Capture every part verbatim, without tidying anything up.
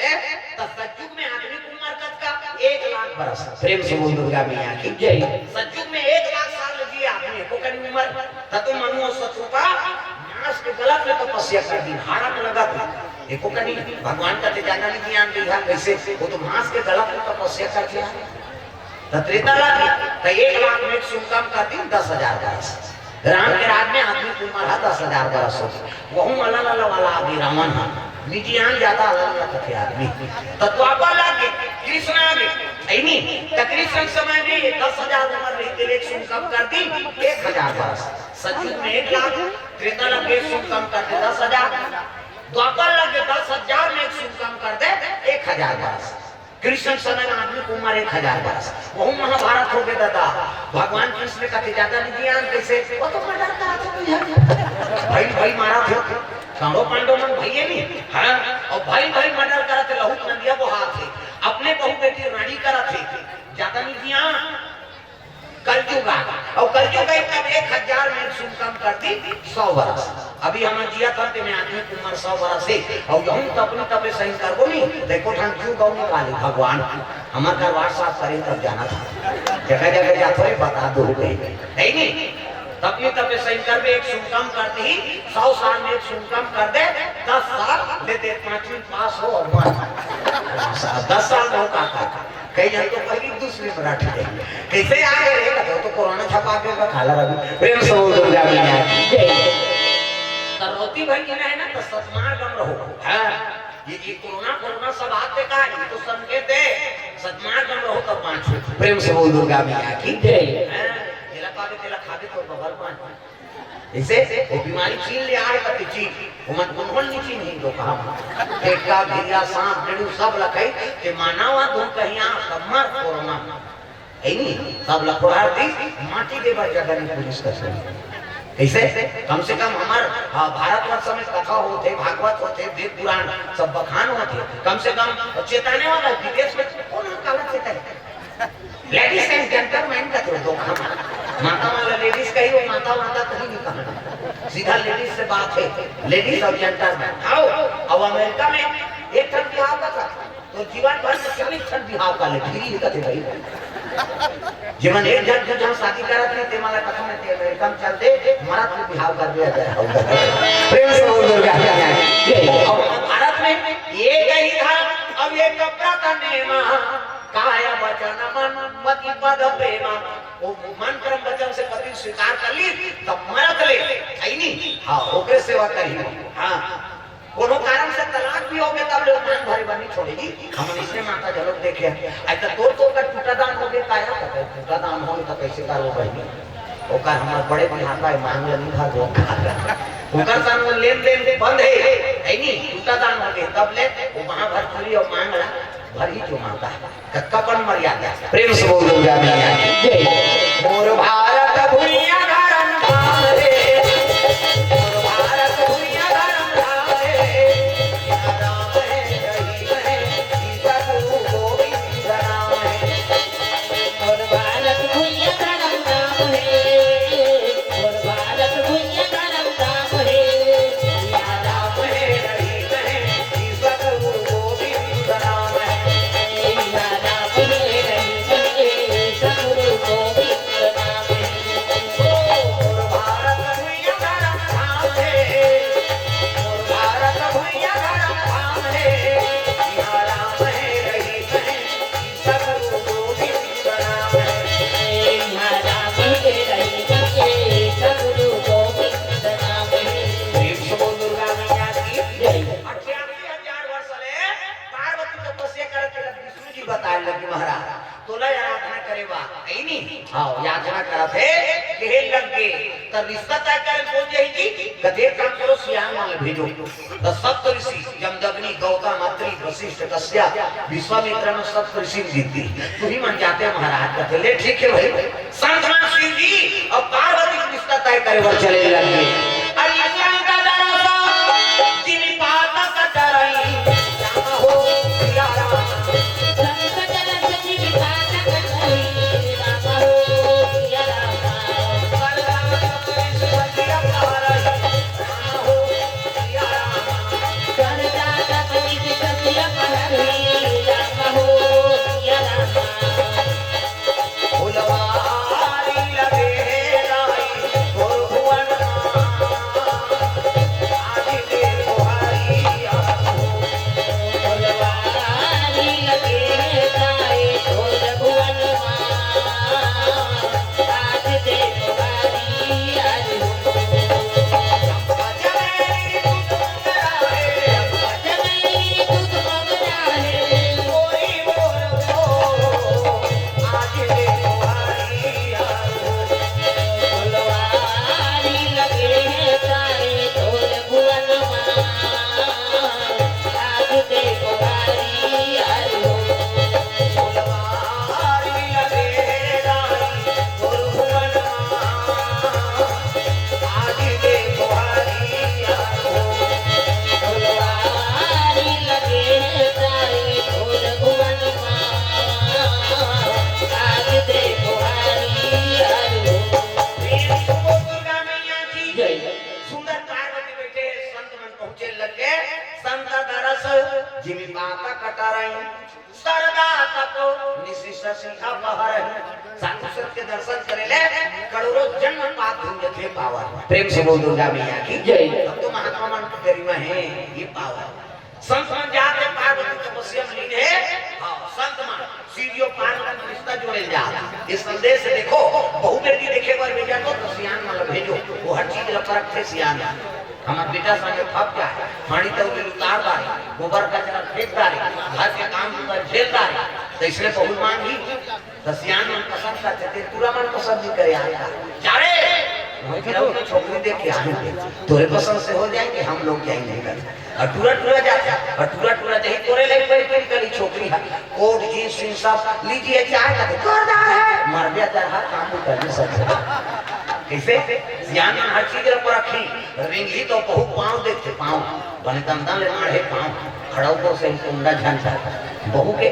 त सतयुग में आदमी के उम्र कतका? एक लाख बरस। प्रेम से बोल दुर्गा मैया की जय। सतयुग में एक लाख साल जिए आदमी, एको कनी उम्र। त तो मनु अउ सतरूपा मांस के गलत में तपस्या कर दिन, हाड़ा में लगत हे। एको कनी भगवान का ते ज्यादा नहीं ज्ञान दिया, कैसे? वो तो मांस के गलत में तपस्या कर दिया। त त्रेता लागे, त एक लाख में एक सुन कम कर दिन, दस हजार बरस। राम के राज में आदमी के उम्र है दस हजार बरस हो। वहू अलग अलग वाला आदमी रावण है, मिडियान ज्यादा अलग अलग थे आदमी। त द्वापर लागे, कृष्ण आगे, ऐनी, त कृष्ण समय में ये दस हजार उम्र रही, तेरे एक सुन कम कर दिन, एक हजार बरस। सतयुग में एक लाख, त्रेता लागे एक सुन कम कर दे, दस हजार। द्वापर लागे, दस हजार में एक सुन कम कर दे, एक हजार बरस। कृष्ण समय में आदमी के उम्र एक हजार बरस। वहू महाभारत हो गए दादा। भगवान कृष्ण का ते ज्यादा नहीं ज्ञान, कैसे? वो तो मर्डर करत हे भैया। भाई भाई मारत हे। कौरव पांडव मन भैये नहीं। हाँ, अउ भाई भाई मर्डर करत हे, लहू के नदिया बहात हे। अपने बहू बेटी रानी करत हे। ज्यादा नहीं ज्ञान। कलयुग आ गे। अउ कलयुग आई तब एक हजार में एक सुन कम कर दी, सौ बरस। अभी हमन जियत हन, तेमे आदमी के उम्र सौ बरस हे। अउ यहू तपनी तपे सही करबो नहीं, त एको ठन क्यों गौ निकाली भगवान। हमर घर WhatsApp करे तब जाना था। जगह जगह जात हो, बता दो कहीं। नहीं, नहीं। तपनी तपे सही करबे, एक सुन कम कर दी, सौ साल में एक सुन कम कर दे, दस साल ले दे, पांचवी पास हो अउ मर। दस साल में हो का, का, का। कई झन तो पहिली दूसरे में रख दे। कैसे आ गए रे? कहते, "वो तो कोरोना छपा के का खाला रवि।" प्रेम से बोल दुर्गा मैया की जय। करौती भर के है ना, तो सतमार्ग में रहो। हाँ, ये, ये कोरोना, कोरोना सब आते का, ये तो संकेत है। सतमार्ग में रहो तब बाँचो। प्रेम से बोल दुर्गा मैया की जय। हाँ, जेला पावे तेला खावे तो बगल बाँचो। इसे वो बीमारी चीन ले आए कति चीन, वो मन उन्होंने नहीं चीन ही तो कहा। टेक्का, भिरिया, सांप, डेड़ू सब लखई, ते मानव आ धुन कहिया, सब मर कोरोना। है नहीं? सब लखोहार दी, माटी दे बर जगह नहीं पुलिस का सुन। कैसे? कम से कम हमार, हाँ, भारतवर्ष में कथा होते, भागवत होते, वेद पुराण, सब बखान होते। कम से कम चेताने वाला विदेश में कौन काला चेताए? Ladies and gentlemen का तो धोखा। माता वाला लेडीज कही, वो माता वाता कहीं नहीं कहा। सीधा लेडीज से बात है, लेडीज और जेंटलमैन। आओ, अब अमेरिका में एक ठन बिहाव का था, तो जीवन भर में चालीस ठन बिहाव का ले, फ्री का थे भाई। जीवन एक जन, दू जन शादी करत नहीं, ते मला कथम ने ते अमेरिका में चल दे, मरत में बिहाव कर दिया जाए। प्रेम से बोल दुर्गा मैया की जय। अब भारत में ये कही था, अब ये कपड़ा था नेमा। काय वचन मन मति पद प्रेमा। वो मन कर्म वचन से पति स्वीकार कर ली, तब मरत ले, है नी? हाँ, ओकरे सेवा करी। हाँ, कोनो कारण से तलाक भी हो गया, तब ले मांग भरे बनी छोड़ेगी। हम इसने माता झलक देखे हैं। ऐसा तोर तो का टूटा दान हो गया, काया का टूटा दान हो तो कैसे करो बहनी? ओकर हमार बड़े बुढ़ापा है, मांग ले नहीं भर वो। ओकर संग वो लेन देन बंद है, है नी? टूटा दान हो गया, तब ले वो वहां भर पूरी और मांग ला। भरी जो माता, कक्का पन मर्यादा। प्रेम से बोल दुर्गा मैया की जय। मोर भारत भुइया धरम धाम रे, मोर भारत भुइया धरम धाम रे, राम है रहीम है, सीता गुरु गोविंद राम है। मोर भारत भुइया धरम धाम रे, मोर भारत भुइया धरम धाम रे, राम है रहीम है, प्रेम से बोल दुर्गा मैया की जय। अठासी हजार वर्ष ले पार्वती तपस्या करत करत विष्णु जी बताए लगे, महाराज, तोला आराधना करे बा, है नी? हाँ, याचना करत हे, कहे लग गे, त रिश्ता तय करे कौन यही जी? कथे काम करो, सियान वाले भेजो। त सप्त ऋषि, जमदग्नि, गौतम, अत्रि, वशिष्ठ, कश्यप, विश्वामित्र में सप्त ऋषि जीती। तू ही मन जाते महाराज, कथे, ले ठीक है भाई। संत मन शिव जी अउ पार्वती के रिश्ता तय करे बर चले लगे। अरे संत दरस जिन पातक डरई, राम हो सिया राम। संत दरस जिन पातक डरई, राम हो सिया राम। करता तपनी सखिया पहरई, राम हो सिया राम। करता तपनी सखिया पहरई, उधर पार्वती बैठे, संत मन पहुंचे लगे। संत दरस जिमि बाका कटरई, सरदा तको निसि ससि अपहरई। साधु संत के दर्शन करे ले करोड़ों जन्म पाप धुंध थे पावन। प्रेम से बोल दुर्गा मैया की जय। अब तो महात्मा मन के गरिमा है ये पावन। संत मन जात हे पार्वती तपस्या में लीन हे। हाँ, संत मन शिव जी अउ पार्वती में रिश्ता जोड़े जात हे। ये संदेश देखो, बहू बेटी देखे बर भेजा तो, तो सियान मन ला भेजो, वो हर चीज ला परखथे सियान। हमर बेटा संगे फंस जाए, फाड़ी तउली उतार डारे, गोबर कचरा फेंक डारे, घर के काम बूता झेल डारे, तो इसलिए बहू मांगी। त सियान मन पसंद करथे, ते टूरा मन पसंद नइ करे। आय का, जा रे, वहीं जाओ तो छोकरी देख के आएंगे, तोरे पसंद से हो जाएंगे, हम लोग जाएंगे नहीं करते। अउ टूरा टूरा जाथे, अउ टूरा टूरा जाही, तोरे लायक बैठ के निकली छोकरी हे, कोट जींस वींस सब लीजिए, चाय का जोरदार है, मर गया तरह काम भी करने सब। कैसे? सियान मन हर चीज ला परखही, रेंगही तो बहू पाँव देखथे, पाँव बने दंदन ले माढ़े पाँव, खड़ाऊ को से कुंडा झंझा, बहू के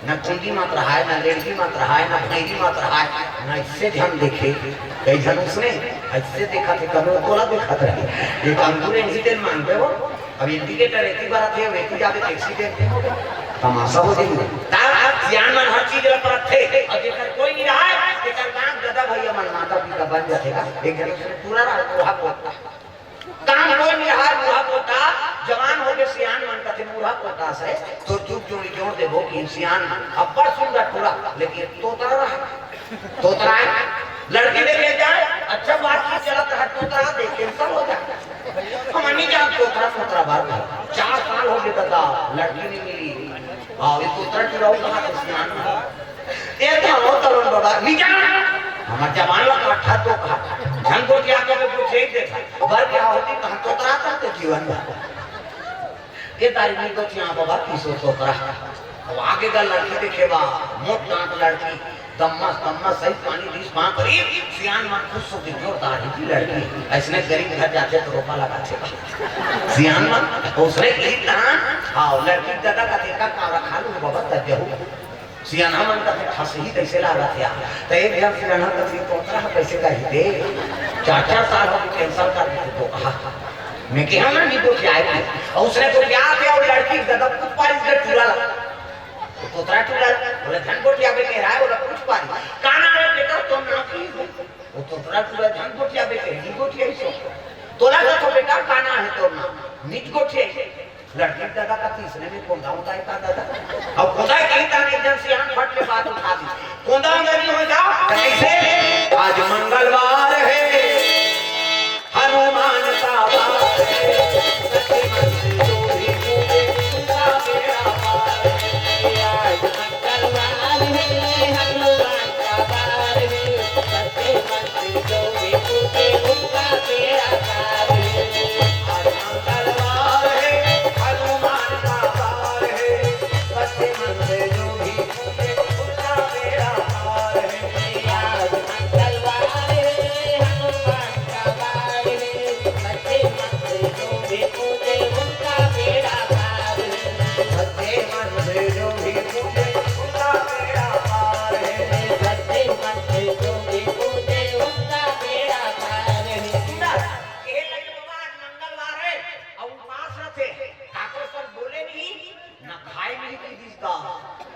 न कुंडी मात्र हाय, न लेड़गी मात्र हाय, न भैरी मात्र हाय, न इससे झन देखे। कई झन उसने ऐसे देखा थे, कभी तोला देखा थे। ये काम पूरे इंसिडेंट मानते हो। अब इंडिकेटर एती बार आथे, अब एती जाबे तो एक्सीडेंट हो गया। तमाशा हो जाएगी। तब सियान मन हर चीज ला परखथे। अब जेकर कोई नहीं रहा है, तेकर गांव दादा भैया मन माता पिता बन जाथे का। एक जन उसने टूरा रहा, टूरा पोता। काम कोई नहीं रहा, बूढ़ा पोता, जवान हो गए, सियान मन कथे बूढ़ा पोता से, तो चुप जोड़ी जोड़ देबो कि सियान मन, अब्बड़ सुंदर टूरा, लेकिन तोतरा रहा, तोतरा है, लड़की देखे जाए, अच्छा बातचीत चलत रहा, तोतरा देख cancel हो जाए। हम नहीं जान तोतरा, तोतरा बात है। चार साल हो गए दादा, लड़की नहीं मिली। हाँ, ये तोतरा टूरा कहाँ थे सियान मन? ए तो हो तरुण बाबा, निकल। हमर जवान लोग अट्ठा तो कहा, झन गोठिया के वो छेद देता। बर के होती तो हम तोतरा करते जीवन भर। ये तारी नहीं तो चिया बाबा, किसो तोतरा। अब आगे का लड़की देखे बा, मोट नाक लड़की, दम्मस, दम्मस सही पानी बीस पाँच करीब, सियान मन खुश होके जोरदार ही की लड़की। ऐसने गरीब घर जाथे तो रोपा लगाथे। सियान मन, उसने की दान, हाँ, लड़की दादा का देखा, कावरा खा लूँ बाबा, तब जाऊ। सियान मन का ठसही कैसे लागत हे? त एक झन सियान कथे, "तोतरा ह कैसे कही दे? चार चार साल हो गए, cancel कर देते तो कहा।" मैं कहा, "ना, नहीं गोठियाए।" अउ उसने गोठियाथे अउ लड़की के ददा पूछ पारिस के टूरा ला। तो तोतरा टूरा ला, बोले, "झन गोठियाबे कहे रहा है, बोला पूछ पारिस। का नाम है बेटा, तोर नाम की?" वो तोतरा टूरा झन गोठियाबे कहे, नहीं गोठियाइस। तोला का तो बेटा, का नाम है तोर नाम? नित गोठियाइस। लड़की दादा का तीसरे में कोंदा होता है का दादा? अब कोंदा कहीं ताने एक जन सियान फट के बात उठा दी। कोंदा उंदा नहीं हो जाओ, तो कैसे? आज मंगलवार है, हनुमान का वार है, सच्चे मन से जो भी पूजे, उनका बेड़ा पार है। आज मंगलवार है, हनुमान का वार है, सच्चे मन से जो भी पूजे, उनका बेड़ा पार है। आज मंगलवार है, हनुमान का वार है, सच्चे मन से जो भी पूजे, उनका बेड़ा पार है। आज मंगलवार है, हनुमान का वार है, सच्चे मन से जो भी पूजे, उनका बेड़ा पार है। सच्चे मन से जो भी पूजे, उनका बेड़ा पार है। सच्चे मन से जो भी पूजे, उनका बेड़ा पार है। सुंदर, कहे लगे, "बाबा, आज मंगलवार है, अउ उपास रथे, काकरो संग बोले नहीं, न खाए नहीं पी दिस का।"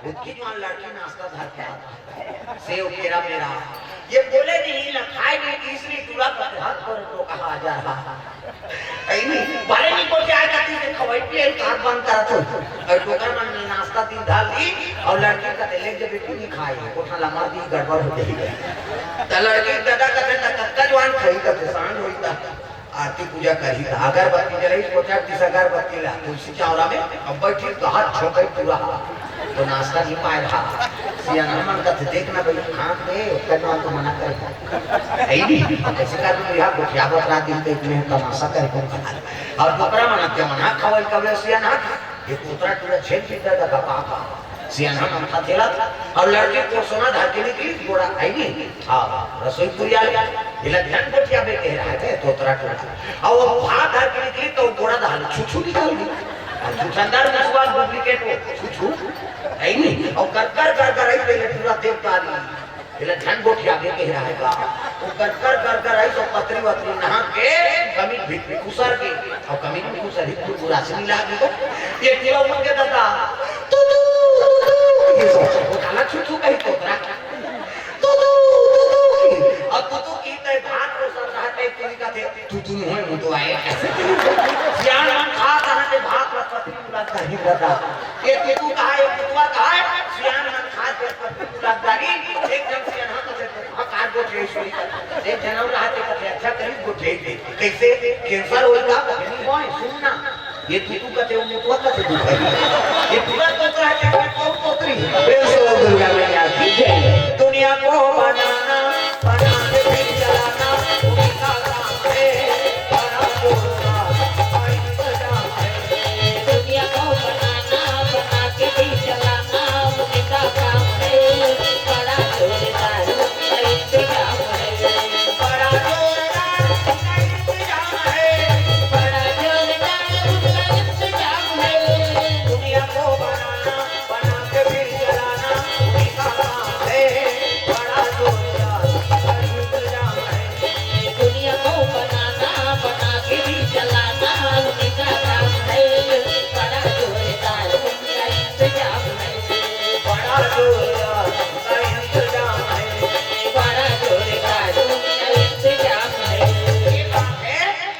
उतकी जुवान लड़की नाश्ता धर के आता है, सेव, केरा, मेरा, ये बोले नहीं, न खाए नहीं, तीसरी टूरा पर हाथ पर तो कहा जा रहा है। ऐ नहीं, भले नहीं बोलते आए जाती से खवाई पिए, हाथ बंद करा तो। अउ टोकर मन में नाश्ता दिन डाल दी, अउ लड़की का तेले जब बेटी नहीं खाए, कोठा लमर दी, गड़बड़ हो गई। त लड़की दादा कथे, "त कतका जुवान खाई?" कथे, "सांझ होई त आरती पूजा करही।" त अगरबत्ती जलाई, कोठा तीस अगरबत्ती ला, तुलसी चौरा में, अब बैठी, हाथ झोंकई टूरा। तो नाश्ता नहीं पाए रहा। सियान मन कथे, "देख ना भाई, हाथ दे, करना तो मना करे।" ऐ नहीं, अब कैसे कर दूं? यहाँ गोठियाबत रात दिन देख में तमाशा करे कौन कहा। अउ टोकरा मन के मना खवाई कबे सियान, ये तोतरा टूरा झेल के दे दगा पापा। सियान मन था थेला था, अउ लड़की को सोना धर के निकली, गोड़ा आई नहीं। हाँ, रसोई पुरिया ले, इला ध्यान गोठियाबे कहे रहा है, तोतरा टूरा। अउ वो भात धर के निकली, तो गोड़ा धाल छुछू निकल गई। अउ छुछंदर मुसवा duplicate वो छुछू, आई नहीं। अउ कर कर कर कर आई पहले टूरा देख पा रही। एला झन गोठियाबे कहि रहा हे का? वो कर कर कर कर आई तो पतरी वतरी नहा के कमीज भी खुसर के, अउ कमीज भी खुसर ही कुकुर आसनी लाग गई। ये किलो उठ के दादा, "तू, तू, तू, तू," कही तो। वो काला छू छू कही तोतरा। "तू, तू, तू, तू," कही। अउ तू, तू कही ते भात को सर रहा ते, तू कथे, "तू, तू मोय मुतवाए।" सियान मन खात रहा ते भात ला पतरी बुला कही दादा। ये तू, तू कहा, ये पुतवा कहा, सियान मन खात ते पतरी बुला दारी, एक जन सियान हा कथे, "हाँ, कार गोठियाई सुनी।" एक जन अउ रहा ते कथे, "अच्छा करी गोठियाई दे।" कइसे? कैंसर होई का? नहीं होय, सुन ना। ये तू, तू कथे, वो मुतवा कथे तू कही। ये पूरा तोतरा है, क्या मैं कौन तोतरी? प्रेम से बोल दुर्गा मैया की जय। दुनिया को बनाना, बनाना